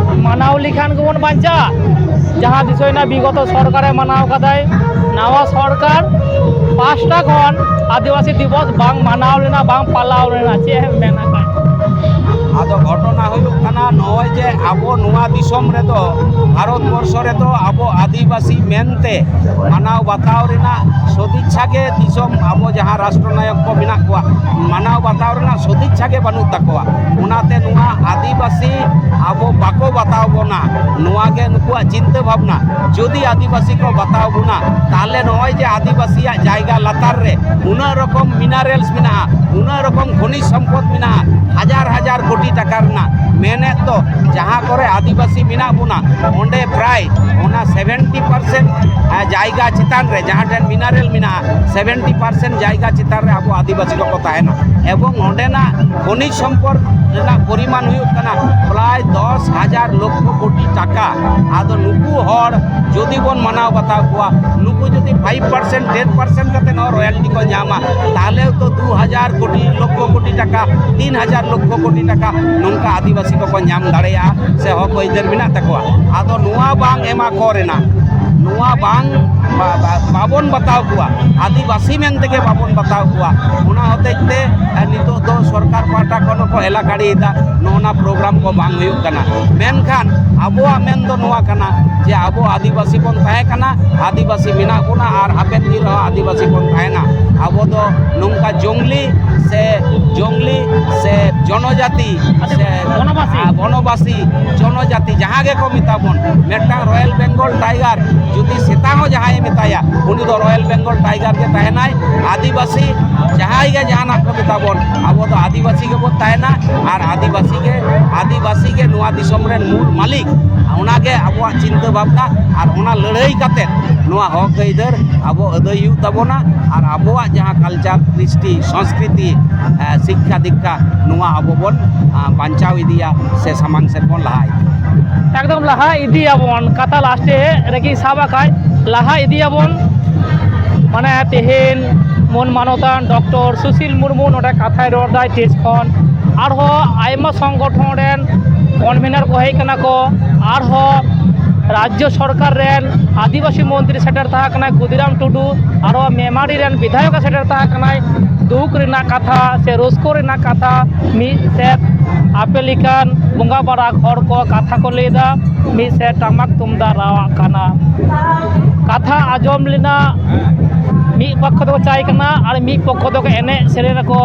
ᱢᱟᱱᱟᱣ ᱞᱮᱠᱷᱟᱱ ᱜᱮᱵᱚᱱ ᱵᱟᱧᱪᱟᱜᱼᱟ᱾ ᱡᱟᱦᱟᱸ ᱫᱤᱥᱟᱹᱭᱮᱱᱟ ᱵᱤᱜᱚᱛᱚ ᱥᱚᱨᱠᱟᱨᱮ ᱢᱟᱱᱟᱣ ᱠᱟᱫᱟᱭ, ᱱᱟᱣᱟ ᱥᱚᱨᱠᱟᱨ ᱯᱟᱦᱴᱟ ᱠᱷᱚᱱ ᱟᱹᱫᱤᱵᱟᱹᱥᱤ ᱫᱤᱵᱚᱥ ᱵᱟᱝ ᱢᱟᱱᱟᱣ ᱞᱮᱱᱟ, ᱵᱟᱝ ᱯᱟᱞᱟᱣ ᱞᱮᱱᱟ, ᱪᱮᱫ ᱮᱢ ᱢᱮᱱᱟ ᱠᱷᱟᱱ? ᱟᱫᱚ ᱜᱷᱚᱴᱚᱱᱟ ᱦᱩᱭᱩᱜ ᱠᱟᱱᱟ, ᱱᱚᱜᱼᱚᱭ ᱡᱮ ᱟᱵᱚ ᱱᱚᱣᱟ ᱫᱤᱥᱚᱢ ᱨᱮᱫᱚ, ᱵᱷᱟᱨᱚᱛ ᱵᱚᱨᱥᱚ ᱨᱮᱫᱚ ᱟᱵᱚ ᱟᱹᱫᱤᱵᱟᱹᱥᱤ ᱢᱮᱱᱛᱮ ᱢᱟᱱᱟᱣ ᱵᱟᱛᱟᱣ ᱨᱮᱱᱟᱜ ᱥᱚᱫᱤᱪᱪᱷᱟ ᱜᱮ ᱫᱤᱥᱚᱢ, ᱟᱵᱚ ᱡᱟᱦᱟᱸ ᱨᱟᱥᱴᱨᱚ ᱱᱟᱭᱚᱠ ᱠᱚ ᱢᱮᱱᱟᱜ ᱠᱚᱣᱟ, ᱢᱟᱱᱟᱣ ᱵᱟᱛᱟᱣ ᱨᱮᱱᱟᱜ ᱥᱚᱫᱤᱪᱪᱷᱟ ᱜᱮ ᱵᱟᱹᱱᱩᱜ ᱛᱟᱠᱚᱣᱟ᱾ ᱚᱱᱟᱛᱮ ᱱᱚᱣᱟ ᱟᱹᱫᱤᱵᱟᱹᱥᱤ ᱟᱵᱚ ᱵᱟᱠᱚ ᱵᱟᱛᱟᱣ ᱵᱚᱱᱟ, ᱱᱚᱣᱟ ᱜᱮ ᱱᱩᱠᱩᱣᱟᱜ ᱪᱤᱱᱛᱟᱹ ᱵᱷᱟᱵᱽᱱᱟ᱾ ᱡᱩᱫᱤ ᱟᱹᱫᱤᱵᱟᱹᱥᱤ ᱠᱚ ᱵᱟᱛᱟᱣ ᱵᱚᱱᱟ, ᱛᱟᱦᱞᱮ ᱱᱚᱜᱼᱚᱭ ᱡᱮ ᱟᱹᱫᱤᱵᱟᱹᱥᱤᱭᱟᱜ ᱡᱟᱭᱜᱟ ᱞᱟᱛᱟᱨ ᱨᱮ ᱩᱱᱟᱹᱜ ᱨᱚᱠᱚᱢ ᱢᱤᱱᱟᱨᱮᱞᱥ ᱢᱮᱱᱟᱜᱼᱟ, ᱩᱱᱟᱹᱜ ᱨᱚᱠᱚᱢ ᱠᱷᱚᱱᱤᱡᱽ ᱥᱚᱢᱯᱚᱫ ᱢᱮᱱᱟᱜᱼᱟ, ᱦᱟᱡᱟᱨ ᱦᱟᱡᱟᱨ ᱠᱳᱴᱤ ᱴᱟᱠᱟ ᱨᱮᱱᱟᱜ, ᱢᱮᱱᱮᱫ ᱫᱚ ᱡᱟᱦᱟᱸ ᱠᱚᱨᱮ ᱟᱹᱫᱤᱵᱟᱹᱥᱤ ᱢᱮᱱᱟᱜ ᱵᱚᱱᱟ, ᱚᱸᱰᱮ ᱯᱨᱟᱭ ᱚᱱᱟ ᱥᱮᱵᱷᱮᱱᱴᱤ ᱯᱟᱨᱥᱮᱱᱴ ᱡᱟᱭᱜᱟ ᱪᱮᱛᱟᱱ ᱨᱮ, ᱡᱟᱦᱟᱸ ᱴᱷᱮᱱ ᱢᱤᱱᱟᱨᱮᱞ ᱢᱮᱱᱟᱜᱼᱟ, ᱥᱮᱵᱷᱮᱱᱴᱤ ᱯᱟᱨᱥᱮᱱᱴ ᱡᱟᱭᱜᱟ ᱪᱮᱛᱟᱱ ᱨᱮ ᱟᱵᱚ ᱟᱹᱫᱤᱵᱟᱹᱥᱤ ᱠᱚᱠᱚ ᱛᱟᱦᱮᱱᱟ᱾ ᱮᱵᱚᱝ ᱚᱸᱰᱮᱱᱟᱜ ᱠᱷᱚᱱᱤᱡᱽ ᱥᱚᱢᱯᱚᱫ ᱨᱮᱱᱟᱜ ᱯᱚᱨᱤᱢᱟᱱ ᱦᱩᱭᱩᱜ ᱠᱟᱱᱟ ᱯᱨᱟᱭ ᱫᱚᱥ ᱦᱟᱡᱟᱨ ᱞᱚᱠᱠᱷᱚ ᱠᱳᱴᱤ ᱴᱟᱠᱟ᱾ ᱟᱫᱚ ᱱᱩᱠᱩ ᱦᱚᱲ ᱡᱩᱫᱤ ᱵᱚᱱ ᱢᱟᱱᱟᱣ ᱵᱟᱛᱟᱣ ᱠᱚᱣᱟ, ᱱᱩᱠᱩ ᱡᱩᱫᱤ ᱯᱷᱟᱭᱤᱵᱷ ᱯᱟᱨᱥᱮᱱᱴ, ᱴᱮᱱ ᱯᱟᱨᱥᱮᱱᱴ ᱠᱟᱛᱮ ᱦᱚᱸ ᱨᱚᱭᱟᱞᱴᱤ ᱠᱚ ᱧᱟᱢᱟ, ᱛᱟᱦᱞᱮ ᱛᱚ ᱫᱩ ᱦᱟᱡᱟᱨ ᱠᱳᱴᱤ, ᱞᱚᱠᱠᱷᱚ ᱠᱳᱴᱤ ᱴᱟᱠᱟ, ᱛᱤᱱ ᱦᱟᱡᱟᱨ ᱞᱚᱠᱠᱷᱚ ᱠᱳᱴᱤ ᱴᱟᱠᱟ ᱱᱚᱝᱠᱟ ᱟᱹᱫᱤᱵᱟᱹᱥᱤ ᱠᱚᱠᱚ ᱧᱟᱢ ᱫᱟᱲᱮᱭᱟᱜᱼᱟ ᱥᱮ ᱦᱚᱠ ᱟᱹᱭᱫᱟᱹᱨ ᱢᱮᱱᱟᱜ ᱛᱟᱠᱚᱣᱟ᱾ ᱟᱫᱚ ᱱᱚᱣᱟ ᱵᱟᱝ ᱮᱢᱟ ᱠᱚ ᱨᱮᱱᱟᱜ, ᱱᱚᱣᱟ ᱵᱟᱝ ᱵᱟ-, ᱵᱟ-, ᱵᱟᱵᱚᱱ ᱵᱟᱛᱟᱣ ᱠᱚᱣᱟ, ᱟᱹᱫᱤᱵᱟᱹᱥᱤ ᱢᱮᱱ ᱛᱮᱜᱮ ᱵᱟᱵᱚᱱ ᱵᱟᱛᱟᱣ ᱠᱚᱣᱟ᱾ ᱚᱱᱟ ᱦᱚᱛᱮᱡ ᱛᱮ, ᱮ, ᱱᱤᱛᱚᱜ ᱫᱚ ᱥᱚᱨᱠᱟᱨ ᱯᱟᱦᱴᱟ ᱠᱷᱚᱱ ᱦᱚᱸᱠᱚ ᱮᱞᱟ ᱠᱟᱹᱲᱤᱭᱮᱫᱟ, ᱱᱚᱜᱼᱚ ᱱᱟ ᱯᱨᱳᱜᱨᱟᱢ ᱠᱚ ᱵᱟᱝ ᱦᱩᱭᱩᱜ ᱠᱟᱱᱟ᱾ ᱢᱮᱱᱠᱷᱟᱱ ᱟᱵᱚᱣᱟᱜ ᱢᱮᱱ ᱫᱚ ᱱᱚᱣᱟ ᱠᱟᱱᱟ ᱡᱮ ᱟᱵᱚ ᱟᱹᱫᱤᱵᱟᱹᱥᱤ ᱵᱚᱱ ᱛᱟᱦᱮᱸ ᱠᱟᱱᱟ, ᱟᱹᱫᱤᱵᱟᱹᱥᱤ ᱢᱮᱱᱟᱜ ᱵᱚᱱᱟ ᱟᱨ ᱦᱟᱯᱮᱱ ᱫᱤᱱ ᱨᱮᱦᱚᱸ ᱟᱹᱫᱤᱵᱟᱹᱥᱤ ᱵᱚᱱ ᱛᱟᱦᱮᱱᱟ᱾ ᱟᱵᱚ ᱫᱚ ᱱᱚᱝᱠᱟ ᱡᱚᱝᱞᱤ ᱥᱮ, ᱡᱚᱝᱞᱤ ᱥᱮ ᱡᱚᱱᱚᱡᱟᱛᱤ ᱟᱪᱪᱷᱟ, ᱥᱮ ᱵᱚᱱᱚᱵᱟᱥᱤ᱾ ᱟᱨ ᱵᱚᱱᱚᱵᱟᱥᱤ, ᱡᱚᱱᱚᱡᱟᱛᱤ, ᱡᱟᱦᱟᱸ ᱜᱮᱠᱚ ᱢᱮᱛᱟ ᱵᱚᱱ, ᱢᱤᱫᱴᱟᱝ ᱨᱚᱭᱮᱞ ᱵᱮᱝᱜᱚᱞ ᱴᱟᱭᱜᱟᱨ ᱡᱩᱫᱤ ᱥᱮᱛᱟ ᱦᱚᱸ ᱡᱟᱦᱟᱸᱭᱮ ᱢᱮᱛᱟᱭᱟ, ᱩᱱᱤ ᱫᱚ ᱨᱚᱭᱮᱞ ᱵᱮᱝᱜᱚᱞ ᱴᱟᱭᱜᱟᱨ ᱜᱮ ᱛᱟᱦᱮᱱᱟᱭ᱾ ᱟᱹᱫᱤᱵᱟᱹᱥᱤ ᱡᱟᱦᱟᱸᱭ ᱜᱮ ᱡᱟᱦᱟᱱᱟᱜ ᱠᱚ ᱢᱮᱛᱟ ᱵᱚᱱ, ᱟᱵᱚ ᱫᱚ ᱟᱹᱫᱤᱵᱟᱹᱥᱤ ᱜᱮᱵᱚᱱ ᱛᱟᱦᱮᱱᱟ᱾ ᱟᱨ ᱟᱹᱫᱤᱵᱟᱹᱥᱤ ᱜᱮ, ᱟᱹᱫᱤᱵᱟᱹᱥᱤ ᱜᱮ ᱱᱚᱣᱟ ᱫᱤᱥᱚᱢ ᱨᱮᱱ ᱢᱩᱞ ᱢᱟᱹᱞᱤᱠ᱾ ᱚᱱᱟᱜᱮ ᱟᱵᱚᱣᱟᱜ ᱪᱤᱱᱛᱟᱹ ᱵᱷᱟᱵᱽᱱᱟ, ᱟᱨ ᱚᱱᱟ ᱞᱟᱹᱲᱦᱟᱹᱭ ᱠᱟᱛᱮᱫ ᱱᱚᱣᱟ ᱦᱚᱠ ᱟᱹᱭᱫᱟᱹᱨ ᱟᱵᱚ ᱟᱹᱫᱟᱹᱭ ᱦᱩᱭᱩᱜ ᱛᱟᱵᱚᱱᱟ᱾ ᱟᱨ ᱟᱵᱚᱣᱟᱜ ᱡᱟᱦᱟᱸ ᱠᱟᱞᱪᱟᱨ, ᱠᱨᱤᱥᱴᱤ, ᱥᱚᱝᱥᱠᱨᱤᱛᱤ, ᱮ, ᱥᱤᱠᱠᱷᱟ ᱫᱤᱠᱠᱷᱟ, ᱱᱚᱣᱟ ᱟᱵᱚ ᱵᱚᱱ, ᱟ, ᱵᱟᱧᱪᱟᱣ ᱤᱫᱤᱭᱟ ᱥᱮ ᱥᱟᱢᱟᱝ ᱥᱮᱫ ᱵᱚᱱ ᱞᱟᱦᱟ ᱤᱫᱤᱭᱟ᱾ ᱮᱠᱫᱚᱢ ᱞᱟᱦᱟ ᱤᱫᱤᱭᱟᱵᱚᱱ, ᱠᱟᱛᱷᱟ ᱞᱟᱥᱴᱮ ᱨᱮᱜᱮᱧ ᱥᱟᱵ ᱟᱠᱟᱫ, ᱞᱟᱦᱟ ᱤᱫᱤᱭᱟᱵᱚᱱ᱾ ᱢᱟᱱᱮ ᱛᱮᱦᱮᱧ ᱢᱟᱹᱱ ᱢᱟᱱᱚᱛᱟᱱ ᱰᱚᱠᱴᱚᱨ ᱥᱩᱥᱤᱞ ᱢᱩᱨᱢᱩ ᱱᱚᱰᱮ ᱠᱟᱛᱷᱟᱭ ᱨᱚᱲ ᱫᱟᱭ ᱥᱴᱮᱡᱽ ᱠᱷᱚᱱ, ᱟᱨᱦᱚᱸ ᱟᱭᱢᱟ ᱥᱚᱝᱜᱚᱴᱷᱚᱱ ᱨᱮᱱ ᱠᱚᱱᱵᱷᱮᱱᱟᱨ ᱠᱚ ᱦᱮᱡ ᱠᱟᱱᱟ ᱠᱚ, ᱟᱨᱦᱚᱸ ᱨᱟᱡᱽᱡᱚ ᱥᱚᱨᱠᱟᱨ ᱨᱮᱱ ᱟᱹᱫᱤᱵᱟᱹᱥᱤ ᱢᱚᱱᱛᱨᱤ ᱥᱮᱴᱮᱨ ᱛᱟᱦᱮᱸ ᱠᱟᱱᱟᱭ ᱠᱷᱩᱫᱤᱨᱟᱢ ᱴᱩᱰᱩ, ᱟᱨᱦᱚᱸ ᱢᱮᱢᱟᱨᱤ ᱨᱮᱱ ᱵᱤᱫᱷᱟᱭᱚᱠ ᱮ ᱥᱮᱴᱮᱨ ᱛᱟᱦᱮᱸ ᱠᱟᱱᱟᱭ᱾ ᱫᱩᱠ ᱨᱮᱱᱟᱜ ᱠᱟᱛᱷᱟ ᱥᱮ ᱨᱟᱹᱥᱠᱟᱹ ᱨᱮᱱᱟᱜ ᱠᱟᱛᱷᱟ ᱢᱤᱫ ᱥᱮᱫ ᱟᱯᱮ ᱞᱮᱠᱟᱱ ᱵᱚᱸᱜᱟ ᱵᱟᱨᱟᱠ ᱦᱚᱲ ᱠᱚ ᱠᱟᱛᱷᱟ ᱠᱚ ᱞᱟᱹᱭᱫᱟ, ᱢᱤᱫ ᱥᱮᱫ ᱴᱟᱢᱟᱠ ᱛᱩᱢᱫᱟᱜ ᱨᱟᱣᱟᱜ ᱠᱟᱱᱟ᱾ ᱠᱟᱛᱷᱟ ᱟᱸᱡᱚᱢ ᱞᱮᱱᱟ ᱢᱤᱫ ᱯᱚᱠᱠᱷᱚ ᱫᱚᱠᱚ ᱪᱟᱭ ᱠᱟᱱᱟ ᱟᱨ ᱢᱤᱫ ᱯᱚᱠᱠᱷᱚ ᱫᱚᱠᱚ ᱮᱱᱮᱡ ᱥᱮᱨᱮᱧ ᱨᱮᱠᱚ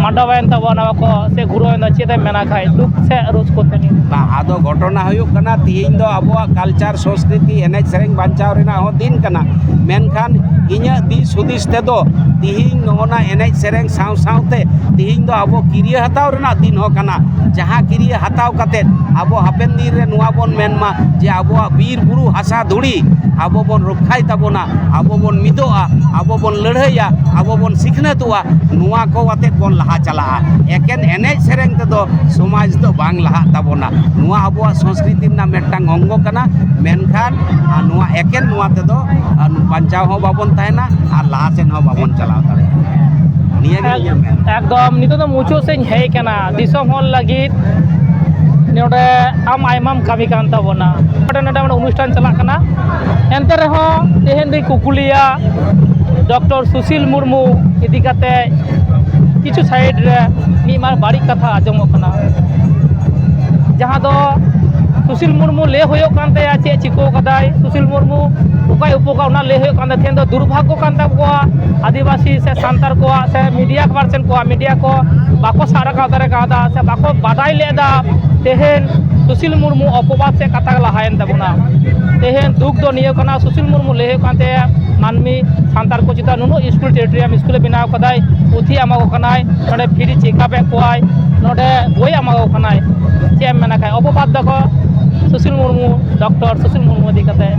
ᱢᱟᱰᱟᱣᱮᱱ ᱛᱟᱵᱚᱱᱟ ᱠᱚ ᱥᱮ ᱜᱩᱨᱩᱭᱮᱱ ᱫᱚ ᱪᱮᱫ ᱮᱢ ᱢᱮᱱᱟ ᱠᱷᱟᱡ ᱫᱩᱠ ᱥᱮ ᱨᱟᱹᱥᱠᱟᱹ ᱛᱮ ᱱᱤᱭᱟᱹ᱾ ᱵᱟᱝ, ᱟᱫᱚ ᱜᱷᱚᱴᱚᱱᱟ ᱦᱩᱭᱩᱜ ᱠᱟᱱᱟ, ᱛᱤᱦᱤᱧ ᱫᱚ ᱟᱵᱚᱣᱟᱜ ᱠᱟᱞᱪᱟᱨ, ᱥᱚᱸᱥᱠᱨᱤᱛᱤ, ᱮᱱᱮᱡ ᱥᱮᱨᱮᱧ ᱵᱟᱧᱪᱟᱣ ᱨᱮᱱᱟᱜ ᱦᱚᱸ ᱫᱤᱱ ᱠᱟᱱᱟ᱾ ᱢᱮᱱᱠᱷᱟᱱ ᱤᱧᱟᱹᱜ ᱫᱤᱥ ᱦᱩᱫᱤᱥ ᱛᱮᱫᱚ ᱛᱤᱦᱤᱧ ᱱᱚᱜᱼᱚ ᱱᱟ ᱮᱱᱮᱡ ᱥᱮᱨᱮᱧ ᱥᱟᱶ ᱥᱟᱶᱛᱮ ᱛᱤᱦᱤᱧ ᱫᱚ ᱟᱵᱚ ᱠᱤᱨᱭᱟᱹ ᱦᱟᱛᱟᱣ ᱨᱮᱱᱟᱜ ᱫᱤᱱ ᱦᱚᱸ ᱠᱟᱱᱟ᱾ ᱡᱟᱦᱟᱸ ᱠᱤᱨᱭᱟᱹ ᱦᱟᱛᱟᱣ ᱠᱟᱛᱮᱫ ᱟᱵᱚ ᱦᱟᱯᱮᱱ ᱫᱤᱱ ᱨᱮ ᱱᱚᱣᱟ ᱵᱚᱱ ᱢᱮᱱ ᱢᱟ ᱡᱮ ᱟᱵᱚᱣᱟᱜ ᱵᱤᱨ ᱵᱩᱨᱩ ᱦᱟᱥᱟ ᱫᱷᱩᱲᱤ ᱟᱵᱚ ᱵᱚᱱ ᱨᱚᱠᱠᱷᱟᱭ ᱛᱟᱵᱚᱱᱟ, ᱟᱵᱚ ᱵᱚᱱ ᱢᱤᱫᱚᱜᱼᱟ, ᱟᱵᱚ ᱵᱚᱱ ᱞᱟᱹᱲᱦᱟᱹᱭᱟ, ᱟᱵᱚ ᱵᱚᱱ ᱥᱤᱠᱷᱱᱟᱹᱛᱚᱜᱼᱟ, ᱱᱚᱣᱟ ᱠᱚ ᱟᱛᱮᱫ ᱵᱚᱱ ᱞᱟᱦᱟ ᱪᱟᱞᱟᱜᱼᱟ᱾ ᱮᱠᱮᱱ ᱮᱱᱮᱡ ᱥᱮᱨᱮᱧ ᱛᱮᱫᱚ ᱥᱚᱢᱟᱡᱽ ᱫᱚ ᱵᱟᱝ ᱞᱟᱦᱟᱜ ᱛᱟᱵᱚᱱᱟ᱾ ᱱᱚᱣᱟ ᱟᱵᱚᱣᱟᱜ ᱥᱚᱸᱥᱠᱨᱤᱛᱤ ᱨᱮᱱᱟᱜ ᱢᱤᱫᱴᱟᱝ ᱚᱝᱜᱚ ᱠᱟᱱᱟ, ᱢᱮᱱᱠᱷᱟᱱ ᱟᱨ ᱱᱚᱣᱟ ᱮᱠᱮᱱ ᱱᱚᱣᱟ ᱛᱮᱫᱚ ᱟᱨ ᱵᱟᱧᱪᱟᱣ ᱦᱚᱸ ᱵᱟᱵᱚᱱ ᱛᱟᱦᱮᱱᱟ ᱟᱨ ᱞᱟᱦᱟ ᱥᱮᱫ ᱦᱚᱸ ᱵᱟᱵᱚᱱ ᱪᱟᱞᱟᱣ ᱫᱟᱲᱮᱭᱟᱜᱼᱟ᱾ ᱱᱤᱭᱟᱹ ᱜᱮ ᱤᱧᱟᱹᱜ ᱢᱮᱱ᱾ ᱮᱠᱫᱚᱢ ᱱᱤᱛᱚᱜ ᱫᱚ ᱢᱩᱪᱟᱹᱫ ᱥᱮᱫ ᱤᱧ ᱦᱮᱡ ᱟᱠᱟᱱᱟ᱾ ᱫᱤᱥᱚᱢ ᱦᱚᱲ ᱞᱟᱹᱜᱤᱫ ᱱᱚᱰᱮ ᱟᱢ ᱟᱭᱢᱟᱢ ᱠᱟᱹᱢᱤ ᱠᱟᱱ ᱛᱟᱵᱚᱱᱟ᱾ ᱱᱚᱰᱮ, ᱱᱚᱰᱮ ᱢᱤᱫᱴᱟᱝ ᱚᱱᱩᱥᱴᱷᱟᱱ ᱪᱟᱞᱟᱜ ᱠᱟᱱᱟ, ᱮᱱᱛᱮ ᱨᱮᱦᱚᱸ ᱛᱮᱦᱮᱧ ᱫᱚᱧ ᱠᱩᱠᱞᱤᱭᱟ ᱰᱚᱠᱴᱚᱨ ᱥᱩᱥᱤᱞ ᱢᱩᱨᱢᱩ ᱤᱫᱤ ᱠᱟᱛᱮ ᱠᱤᱪᱷᱩ ᱥᱟᱭᱤᱰ ᱨᱮ ᱢᱤᱫ ᱵᱟᱨ ᱵᱟᱹᱲᱤᱡ ᱠᱟᱛᱷᱟ ᱟᱸᱡᱚᱢᱚᱜ ᱠᱟᱱᱟ, ᱡᱟᱦᱟᱸ ᱫᱚ ᱥᱩᱥᱤᱞ ᱢᱩᱨᱢᱩ ᱞᱟᱹᱭ ᱦᱩᱭᱩᱜ ᱠᱟᱱ ᱛᱟᱭᱟ ᱪᱮᱫ ᱪᱤᱠᱟᱹ ᱠᱟᱫᱟᱭ, ᱥᱩᱥᱤᱞ ᱢᱩᱨᱢᱩ ᱚᱠᱟᱭ ᱩᱯᱚᱠᱟᱨ, ᱚᱱᱟ ᱞᱟᱹᱭ ᱦᱩᱭᱩᱜ ᱠᱟᱱ ᱛᱟᱭᱟ᱾ ᱛᱮᱦᱮᱧ ᱫᱚ ᱫᱩᱨᱵᱷᱟᱜᱽᱜᱚ ᱠᱟᱱ ᱛᱟᱠᱚᱣᱟ ᱟᱹᱫᱤᱵᱟᱹᱥᱤ ᱥᱮ ᱥᱟᱱᱛᱟᱲ ᱠᱚᱣᱟᱜ ᱥᱮ ᱢᱤᱰᱤᱭᱟ ᱯᱟᱨᱥᱚᱱ ᱠᱚᱣᱟᱜ, ᱢᱤᱰᱤᱭᱟ ᱠᱚ ᱵᱟᱠᱚ ᱥᱟᱵ ᱨᱟᱠᱟᱵ ᱫᱟᱲᱮ ᱠᱟᱣᱫᱟ ᱥᱮ ᱵᱟᱠᱚ ᱵᱟᱰᱟᱭ ᱞᱮᱫᱟ᱾ ᱛᱮᱦᱮᱧ ᱥᱩᱥᱤᱞ ᱢᱩᱨᱢᱩ ᱚᱯᱚᱵᱟᱫ ᱥᱮᱫ ᱠᱟᱛᱷᱟ ᱞᱟᱦᱟᱭᱮᱱ ᱛᱟᱵᱚᱱᱟ᱾ ᱛᱮᱦᱮᱧ ᱫᱩᱠ ᱫᱚ ᱱᱤᱭᱟᱹ ᱠᱟᱱᱟ, ᱥᱩᱥᱤᱞ ᱢᱩᱨᱢᱩ ᱞᱟᱹᱭ ᱦᱩᱭᱩᱜ ᱠᱟᱱ ᱛᱟᱭᱟ ᱢᱟᱹᱱᱢᱤ ᱥᱟᱱᱛᱟᱲ ᱠᱚ ᱪᱮᱛᱟᱱ ᱱᱩᱱᱟᱹᱜ ᱥᱠᱩᱞ ᱴᱮᱨᱤᱴᱳᱨᱤᱭᱟᱢ ᱥᱠᱩᱞᱮ ᱵᱮᱱᱟᱣ ᱠᱟᱫᱟᱭ, ᱯᱩᱛᱷᱤ ᱮᱢᱟ ᱠᱚ ᱠᱟᱱᱟᱭ, ᱱᱚᱰᱮ ᱯᱷᱨᱤ ᱪᱮᱠᱟᱯ ᱮᱫ ᱠᱚᱣᱟᱭ, ᱱᱚᱰᱮ ᱵᱳᱭ ᱮᱢᱟ ᱠᱚ ᱠᱟᱱᱟᱭ᱾ ᱪᱮᱫ ᱮᱢ ᱢᱮᱱᱟ ᱠᱷᱟᱡ, ᱚᱯᱚᱵᱟᱫ ᱫᱚᱠᱚ ᱥᱩᱥᱤᱞ ᱢᱩᱨᱢᱩ, ᱰᱚᱠᱴᱚᱨ ᱥᱩᱥᱤᱞ ᱢᱩᱨᱢᱩ ᱤᱫᱤ ᱠᱟᱛᱮ᱾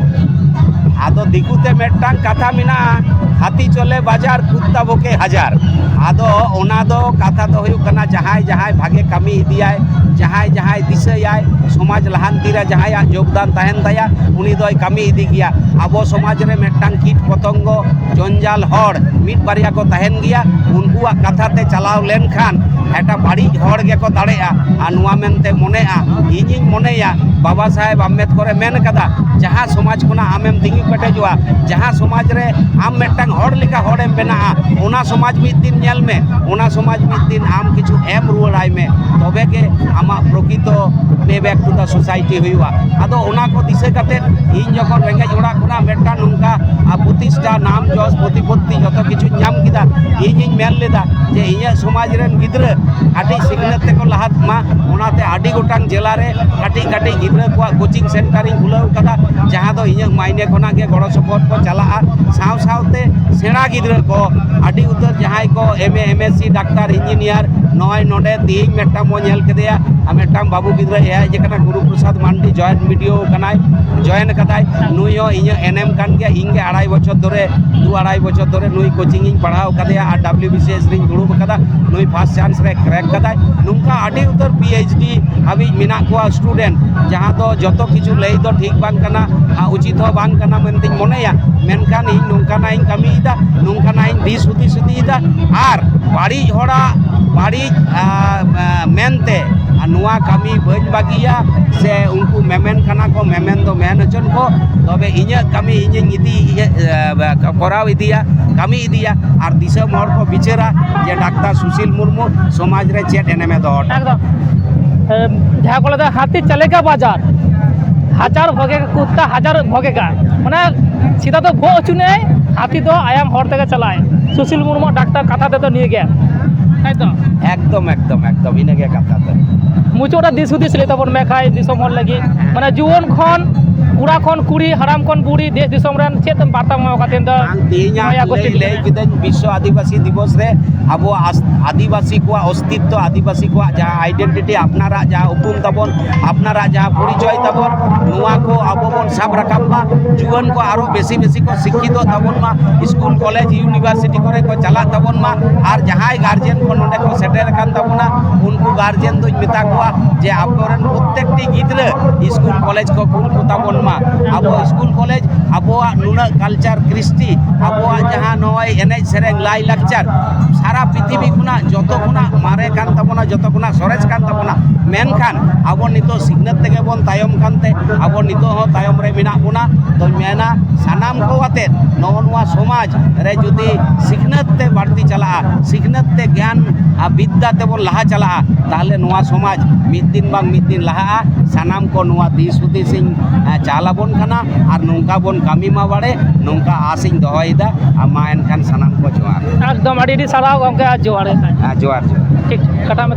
ᱟᱫᱚ ᱫᱤᱠᱩ ᱛᱮ ᱢᱤᱫᱴᱟᱝ ᱠᱟᱛᱷᱟ ᱢᱮᱱᱟᱜᱼᱟ, ᱦᱟᱹᱛᱤ ᱪᱚᱞᱮ ᱵᱟᱡᱟᱨ, ᱠᱩᱛᱛᱟ ᱵᱷᱚᱸᱠᱮ ᱦᱟᱡᱟᱨ᱾ ᱟᱫᱚ ᱚᱱᱟ ᱫᱚ ᱠᱟᱛᱷᱟ ᱫᱚ ᱦᱩᱭᱩᱜ ᱠᱟᱱᱟ, ᱡᱟᱦᱟᱸᱭ ᱡᱟᱦᱟᱸᱭ ᱵᱷᱟᱜᱮ ᱠᱟᱹᱢᱤ ᱤᱫᱤᱭᱟᱭ, ᱡᱟᱦᱟᱸᱭ ᱡᱟᱦᱟᱸᱭ ᱫᱤᱥᱟᱹᱭᱟᱭ, ᱥᱚᱢᱟᱡᱽ ᱞᱟᱦᱟᱱᱛᱤ ᱨᱮ ᱡᱟᱦᱟᱸᱭᱟᱜ ᱡᱳᱜᱽᱫᱟᱱ ᱛᱟᱦᱮᱱ ᱛᱟᱭᱟ, ᱩᱱᱤ ᱫᱚᱭ ᱠᱟᱹᱢᱤ ᱤᱫᱤ ᱜᱮᱭᱟ᱾ ᱟᱵᱚ ᱥᱚᱢᱟᱡᱽ ᱨᱮ ᱢᱤᱫᱴᱟᱝ ᱠᱤᱴ ᱯᱚᱛᱚᱝᱜᱚ ᱡᱚᱧᱡᱟᱞ ᱦᱚᱲ ᱢᱤᱫ ᱵᱟᱨᱭᱟ ᱠᱚ ᱛᱟᱦᱮᱱ ᱜᱮᱭᱟ, ᱩᱱᱠᱩᱣᱟᱜ ᱠᱟᱛᱷᱟ ᱛᱮ ᱪᱟᱞᱟᱣ ᱞᱮᱱᱠᱷᱟᱱ ᱮᱴᱟᱜ ᱵᱟᱹᱲᱤᱡ ᱦᱚᱲ ᱜᱮᱠᱚ ᱫᱟᱲᱮᱜᱼᱟ᱾ ᱟᱨ ᱱᱚᱣᱟ ᱢᱮᱱᱛᱮ ᱢᱚᱱᱮᱜᱼᱟ, ᱤᱧᱤᱧ ᱢᱚᱱᱮᱭᱟ, ᱵᱟᱵᱟ ᱥᱟᱦᱮᱵᱽ ᱟᱢᱵᱮᱫᱠᱚᱨᱮ ᱢᱮᱱ ᱠᱟᱫᱟ, ᱡᱟᱦᱟᱸ ᱥᱚᱢᱟᱡᱽ ᱠᱷᱚᱱᱟᱜ ᱟᱢᱮᱢ ᱛᱤᱸᱜᱩ ᱠᱮᱴᱮᱡᱚᱜᱼᱟ, ᱡᱟᱦᱟᱸ ᱥᱚᱢᱟᱡᱽ ᱨᱮ ᱟᱢ ᱢᱤᱫᱴᱟᱝ ᱦᱚᱲ ᱞᱮᱠᱟ ᱦᱚᱲᱮᱢ ᱵᱮᱱᱟᱜᱼᱟ, ᱚᱱᱟ ᱥᱚᱢᱟᱡᱽ ᱢᱤᱫ ᱫᱤᱱ ᱧᱮᱞ ᱢᱮ, ᱚᱱᱟ ᱥᱚᱢᱟᱡᱽ ᱢᱤᱫ ᱫᱤᱱ ᱟᱢ ᱠᱤᱪᱷᱩ ᱮᱢ ᱨᱩᱣᱟᱹᱲᱟᱭ ᱢᱮ, ᱛᱚᱵᱮ ᱜᱮ ᱟᱢᱟᱜ ᱯᱨᱚᱠᱤᱛᱚ pay back to the society ᱦᱩᱭᱩᱜᱼᱟ᱾ ᱟᱫᱚ ᱚᱱᱟ ᱠᱚ ᱫᱤᱥᱟᱹ ᱠᱟᱛᱮᱫ ᱤᱧ ᱡᱚᱠᱷᱚᱱ ᱨᱮᱸᱜᱮᱡ ᱚᱲᱟᱜ ᱠᱷᱚᱱᱟᱜ ᱢᱤᱫᱴᱟᱝ ᱱᱚᱝᱠᱟ, ᱟ, ᱯᱨᱚᱛᱤᱥᱴᱷᱟ, ᱱᱟᱢ ᱡᱚᱥ, ᱯᱨᱚᱛᱤᱯᱚᱛᱛᱤ ᱡᱚᱛᱚ ᱠᱤᱪᱷᱩᱧ ᱧᱟᱢ ᱠᱮᱫᱟ, ᱤᱧᱤᱧ ᱢᱮᱱ ᱞᱮᱫᱟ ᱡᱮ ᱤᱧᱟᱹᱜ ᱥᱚᱢᱟᱡᱽ ᱨᱮᱱ ᱜᱤᱫᱽᱨᱟᱹ ᱠᱟᱹᱴᱤᱡ ᱥᱤᱠᱷᱱᱟᱹᱛ ᱛᱮᱠᱚ ᱞᱟᱦᱟᱜ ᱢᱟ, ᱚᱱᱟᱛᱮ ᱟᱹᱰᱤ ᱜᱚᱴᱟᱝ ᱡᱮᱞᱟ ᱨᱮ ᱠᱟᱹᱴᱤᱡ ᱠᱟᱹᱴᱤᱡ ᱜᱤᱫᱽᱨᱟᱹ ᱠᱚᱣᱟᱜ coaching center ᱤᱧ ᱠᱷᱩᱞᱟᱹᱣ ᱠᱟᱫᱟ, ᱡᱟᱦᱟᱸ ᱫᱚ ᱤᱧᱟᱹᱜ ᱢᱟᱭᱱᱮ ᱠᱷᱚᱱᱟᱜ ᱜᱮ ᱜᱚᱲᱚ ᱥᱚᱯᱚᱦᱚᱫ ᱠᱚ ᱪᱟᱞᱟᱜᱼᱟ᱾ ᱥᱟᱶ ᱥᱟᱶᱛᱮ ᱥᱮᱬᱟ ᱜᱤᱫᱽᱨᱟᱹ ᱠᱚ ᱟᱹᱰᱤ ᱩᱛᱟᱹᱨ ᱡᱟᱦᱟᱸᱭ ᱠᱚ M A, M S C, doctor, engineer, ᱱᱚᱜᱼᱚᱭ ᱱᱚᱰᱮ ᱛᱮᱦᱮᱧ ᱢᱤᱫᱴᱟᱝ ᱵᱚᱱ ᱧᱮᱞ ᱠᱮᱫᱮᱭᱟ, ᱟᱨ ᱢᱤᱫᱴᱟᱝ ᱵᱟᱹᱵᱩ ᱜᱤᱫᱽᱨᱟᱹ ᱦᱮᱡ ᱟᱠᱟᱱᱟ, ᱜᱩᱨᱩ ᱯᱨᱚᱥᱟᱫᱽ ᱢᱟᱱᱰᱤ, joint B D O ᱠᱟᱱᱟᱭ, join ᱠᱟᱫᱟᱭ᱾ ᱱᱩᱭ ᱦᱚᱸ ᱤᱧᱟᱹᱜ ᱮᱱᱮᱢ ᱠᱟᱱ ᱜᱮᱭᱟ, ᱤᱧ ᱜᱮ ᱟᱲᱟᱭ ᱵᱚᱪᱷᱚᱨ ᱫᱷᱚᱨᱮ, ᱫᱩ ᱟᱲᱟᱭ ᱵᱚᱪᱷᱚᱨ ᱫᱷᱚᱨᱮ ᱱᱩᱭ coaching ᱤᱧ ᱯᱟᱲᱦᱟᱣ ᱠᱟᱫᱮᱭᱟ, ᱟᱨ W B C S ᱨᱤᱧ ᱫᱩᱲᱩᱵ ᱠᱟᱫᱟ᱾ ᱱᱩᱭ first chance ᱨᱮ crack ᱠᱟᱫᱟᱭ᱾ ᱱᱚᱝᱠᱟ ᱟᱹᱰᱤ ᱩᱛᱟᱹᱨ P H D ᱦᱟᱹᱵᱤᱡ ᱢᱮᱱᱟᱜ ᱠᱚᱣᱟ student, ᱡᱟᱦᱟᱸ ᱫᱚ ᱡᱚᱛᱚ ᱠᱤᱪᱷᱩ ᱞᱟᱹᱭ ᱫᱚ ᱴᱷᱤᱠ ᱵᱟᱝ ᱠᱟᱱᱟ, ᱟᱨ ᱩᱪᱤᱛ ᱦᱚᱸ ᱵᱟᱝ ᱠᱟᱱᱟ ᱢᱮᱱᱛᱮᱧ ᱢᱚᱱᱮᱭᱟ᱾ ᱢᱮᱱᱠᱷᱟᱱ ᱤᱧ ᱱᱚᱝᱠᱟᱱᱟᱜ ᱤᱧ ᱠᱟᱹᱢᱤᱭᱮᱫᱟ, ᱱᱚᱝᱠᱟᱱᱟᱜ ᱤᱧ ᱫᱤᱥ ᱦᱩᱫᱤᱥ ᱤᱫᱤᱭᱮᱫᱟ, ᱟᱨ ᱵᱟᱹᱲᱤᱡ ᱦᱚᱲᱟᱜ ᱵᱟᱹᱲᱤᱡ, ᱟ, ᱟ, ᱢᱮᱱᱛᱮ, ᱟᱨ ᱱᱚᱣᱟ ᱠᱟᱹᱢᱤ ᱵᱟᱹᱧ ᱵᱟᱹᱜᱤᱭᱟ᱾ ᱥᱮ ᱩᱱᱠᱩ ᱢᱮᱢᱮᱱ ᱠᱟᱱᱟ ᱠᱚ, ᱢᱮᱢᱮᱱ ᱫᱚ ᱢᱮᱱ ᱦᱚᱪᱚᱱ ᱠᱚ, ᱛᱚᱵᱮ ᱤᱧᱟᱹᱜ ᱠᱟᱹᱢᱤ ᱤᱧᱤᱧ ᱤᱫᱤ, ᱤᱭᱟᱹ, ᱮ, ᱠᱚᱨᱟᱣ ᱤᱫᱤᱭᱟ, ᱠᱟᱹᱢᱤ ᱤᱫᱤᱭᱟ, ᱟᱨ ᱫᱤᱥᱚᱢ ᱦᱚᱲ ᱠᱚ ᱵᱤᱪᱟᱹᱨᱟ ᱡᱮ ᱰᱟᱠᱛᱟᱨ ᱥᱩᱥᱤᱞ ᱢᱩᱨᱢᱩ ᱥᱚᱢᱟᱡᱽ ᱨᱮ ᱪᱮᱫ ᱮᱱᱮᱢᱮ ᱫᱚᱦᱚ ᱦᱚᱴᱚ ᱠᱟᱫᱟ᱾ ᱮᱠᱫᱚᱢ᱾ ᱮ, ᱡᱟᱦᱟᱸ ᱠᱚ ᱞᱟᱹᱭᱫᱟ ᱦᱟᱹᱛᱤ ᱪᱟᱞᱮ ᱠᱟ ᱵᱟᱡᱟᱨ, ᱦᱟᱡᱟᱨ ᱵᱷᱚᱜᱮ ᱠᱟ ᱠᱩᱛᱛᱟ ᱦᱟᱡᱟᱨ ᱵᱷᱚᱜᱮ ᱠᱟ, ᱢᱟᱱᱮ ᱥᱮᱛᱟ ᱫᱚ ᱵᱷᱚᱜ ᱦᱚᱪᱚ ᱱᱮᱭ, ᱦᱟᱹᱛᱤ ᱫᱚ ᱟᱭᱟᱜ ᱦᱚᱨ ᱛᱮᱜᱮ ᱪᱟᱞᱟᱜᱼᱟᱭ᱾ ᱥᱩᱥᱤᱞ ᱢᱩᱨᱢᱩᱣᱟᱜ ᱰᱟᱠᱛᱟᱨ ᱠᱟᱛᱷᱟ ᱛᱮᱫᱚ ᱱᱤᱭᱟᱹ ᱜᱮ, ᱛᱟᱭ ᱛᱚ? ᱮᱠᱫᱚᱢ, ᱮᱠᱫᱚᱢ, ᱮᱠᱫᱚᱢ, ᱤᱱᱟᱹᱜᱮ ᱠᱟᱛᱷᱟ ᱫᱚ᱾ ᱢᱩᱪᱟᱹᱫ ᱨᱮ ᱫᱤᱥ ᱦᱩᱫᱤᱥ ᱞᱟᱹᱭ ᱛᱟᱵᱚᱱ ᱢᱮ ᱠᱷᱟᱡ ᱫᱤᱥᱚᱢ ᱦᱚᱲ ᱞᱟᱹᱜᱤᱫ, ᱢᱟᱱᱮ ᱡᱩᱣᱟᱹᱱ ᱠᱷᱚᱱ, ᱠᱚᱲᱟ ᱠᱷᱚᱱ ᱠᱩᱲᱤ, ᱦᱟᱲᱟᱢ ᱠᱷᱚᱱ ᱵᱩᱲᱦᱤ, ᱫᱮᱥ ᱫᱤᱥᱚᱢ ᱨᱮᱱ ᱪᱮᱫ ᱮᱢ ᱵᱟᱨᱛᱟᱢ ᱮᱢᱟ ᱠᱚᱣᱟ ᱛᱮᱦᱮᱧ ᱫᱚ? ᱵᱟᱝ, ᱛᱮᱦᱮᱧᱟᱜ ᱱᱚᱣᱟ ᱜᱳᱥᱴᱤ ᱞᱟᱹᱭ, ᱞᱟᱹᱭ ᱠᱤᱫᱟᱹᱧ, ᱵᱤᱥᱥᱚ ᱟᱹᱫᱤᱵᱟᱹᱥᱤ ᱫᱤᱵᱚᱥ ᱨᱮ ᱟᱵᱚ ᱟᱥ-, ᱟᱹᱫᱤᱵᱟᱹᱥᱤ ᱠᱚᱣᱟᱜ ᱚᱥᱛᱤᱛᱛᱚ, ᱟᱹᱫᱤᱵᱟᱹᱥᱤ ᱠᱚᱣᱟᱜ ᱡᱟᱦᱟᱸ identity, ᱟᱯᱱᱟᱨᱟᱜ ᱡᱟᱦᱟᱸ ᱩᱯᱨᱩᱢ ᱛᱟᱵᱚᱱ, ᱟᱯᱱᱟᱨᱟᱜ ᱡᱟᱦᱟᱸ ᱯᱚᱨᱤᱪᱚᱭ ᱛᱟᱵᱚᱱ, ᱱᱚᱣᱟ ᱠᱚ ᱟᱵᱚ ᱵᱚᱱ ᱥᱟᱵ ᱨᱟᱠᱟᱵ ᱢᱟ᱾ ᱡᱩᱣᱟᱹᱱ ᱠᱚ ᱟᱨᱚ ᱵᱮᱥᱤ ᱵᱮᱥᱤ ᱠᱚ ᱥᱤᱠᱠᱷᱤᱛᱚᱜ ᱛᱟᱵᱚᱱ ᱢᱟ, ᱥᱠᱩᱞ, ᱠᱚᱞᱮᱡᱽ, ᱤᱭᱩᱱᱤᱵᱷᱟᱨᱥᱤᱴᱤ ᱠᱚᱨᱮ ᱠᱚ ᱪᱟᱞᱟᱜ ᱛᱟᱵᱚᱱ ᱢᱟ, ᱟᱨ ᱡᱟᱦᱟᱸᱭ ᱜᱟᱨᱡᱮᱱ ᱠᱚ ᱱᱚᱰᱮ ᱠᱚ ᱥᱮᱴᱮᱨ ᱟᱠᱟᱱ ᱛᱟᱵᱚᱱᱟ, ᱩᱱᱠᱩ ᱜᱟᱨᱡᱮᱱ ᱫᱚᱧ ᱢᱮᱛᱟ ᱠᱚᱣᱟ ᱡᱮ ᱟᱯᱮᱨᱮᱱ ᱯᱨᱚᱛᱛᱮᱠᱴᱤ ᱜᱤᱫᱽᱨᱟᱹ ᱥᱠᱩᱞ, ᱠᱚᱞᱮᱡᱽ ᱠᱚ ᱠᱩᱞ ᱠᱚᱛᱟ ᱵᱚᱱ ᱢᱟ᱾ ᱟᱵᱚ ᱥᱠᱩᱞ, ᱠᱚᱞᱮᱡᱽ, ᱟᱵᱚᱣᱟᱜ ᱱᱩᱱᱟᱹᱜ ᱠᱟᱞᱪᱟᱨ, ᱠᱨᱤᱥᱴᱤ, ᱟᱵᱚᱣᱟᱜ ᱡᱟᱦᱟᱸ ᱱᱚᱜᱼᱚᱭ ᱮᱱᱮᱡ ᱥᱮᱨᱮᱧ, ᱞᱟᱭ ᱞᱟᱠᱪᱟᱨ, ᱥᱟᱨᱟ ᱯᱨᱤᱛᱷᱤᱵᱤ ᱠᱷᱚᱱᱟᱜ ᱡᱚᱛᱚ ᱠᱷᱚᱱᱟᱜ ᱢᱟᱨᱮ ᱠᱟᱱ ᱛᱟᱵᱚᱱᱟ, ᱡᱚᱛᱚ ᱠᱷᱚᱱᱟᱜ ᱥᱚᱨᱮᱥ ᱠᱟᱱ ᱛᱟᱵᱚᱱᱟ᱾ ᱢᱮᱱᱠᱷᱟᱱ ᱟᱵᱚ ᱱᱤᱛᱚᱜ ᱥᱤᱠᱷᱱᱟᱹᱛ ᱛᱮᱜᱮ ᱵᱚᱱ ᱛᱟᱭᱚᱢ ᱠᱟᱱᱛᱮ ᱟᱵᱚ ᱱᱤᱛᱚᱜ ᱦᱚᱸ ᱛᱟᱭᱚᱢ ᱨᱮ ᱢᱮᱱᱟᱜ ᱵᱚᱱᱟ᱾ ᱛᱚᱧ ᱢᱮᱱᱟ, ᱥᱟᱱᱟᱢ ᱠᱚ ᱟᱛᱮᱫ ᱱᱚᱜᱼᱚ ᱱᱚᱣᱟ ᱥᱚᱢᱟᱡᱽ ᱨᱮ ᱡᱩᱫᱤ ᱥᱤᱠᱷᱱᱟᱹᱛ ᱛᱮ ᱵᱟᱹᱲᱛᱤ ᱪᱟᱞᱟᱜᱼᱟ, ᱥᱤᱠᱷᱱᱟᱹᱛ ᱛᱮ ᱜᱮᱭᱟᱱ ᱟᱨ ᱵᱤᱫᱽᱫᱟ ᱛᱮᱵᱚᱱ ᱞᱟᱦᱟ ᱪᱟᱞᱟᱜᱼᱟ, ᱛᱟᱦᱚᱞᱮ ᱱᱚᱣᱟ ᱥᱚᱢᱟᱡᱽ ᱢᱤᱫ ᱫᱤᱱ ᱵᱟᱝ ᱢᱤᱫ ᱫᱤᱱ ᱞᱟᱦᱟᱜᱼᱟ᱾ ᱥᱟᱱᱟᱢ ᱠᱚ ᱱᱚᱣᱟ ᱫᱤᱥ ᱦᱩᱫᱤᱥ ᱤᱧ, ᱮ, ᱪᱟᱞ ᱟᱵᱚᱱ ᱠᱟᱱᱟ ᱟᱨ ᱱᱚᱝᱠᱟ ᱵᱚᱱ ᱠᱟᱹᱢᱤ ᱢᱟ ᱵᱟᱲᱮ, ᱱᱚᱝᱠᱟ ᱟᱥ ᱤᱧ ᱫᱚᱦᱚᱭᱮᱫᱟ᱾ ᱟᱨ ᱢᱟ ᱮᱱᱠᱷᱟᱱ ᱥᱟᱱᱟᱢ ᱠᱚ ᱡᱚᱦᱟᱨ᱾ ᱮᱠᱫᱚᱢ ᱟᱹᱰᱤ ᱟᱹᱰᱤ ᱥᱟᱨᱦᱟᱣ ᱜᱚᱢᱠᱮ, ᱟᱨ ᱡᱚᱦᱟᱨ᱾ ᱦᱮᱸ, ᱡᱚᱦᱟᱨ, ᱡᱚᱦᱟᱨ᱾ ᱴᱷᱤᱠ, ᱠᱟᱴᱟᱜ ᱢᱮ᱾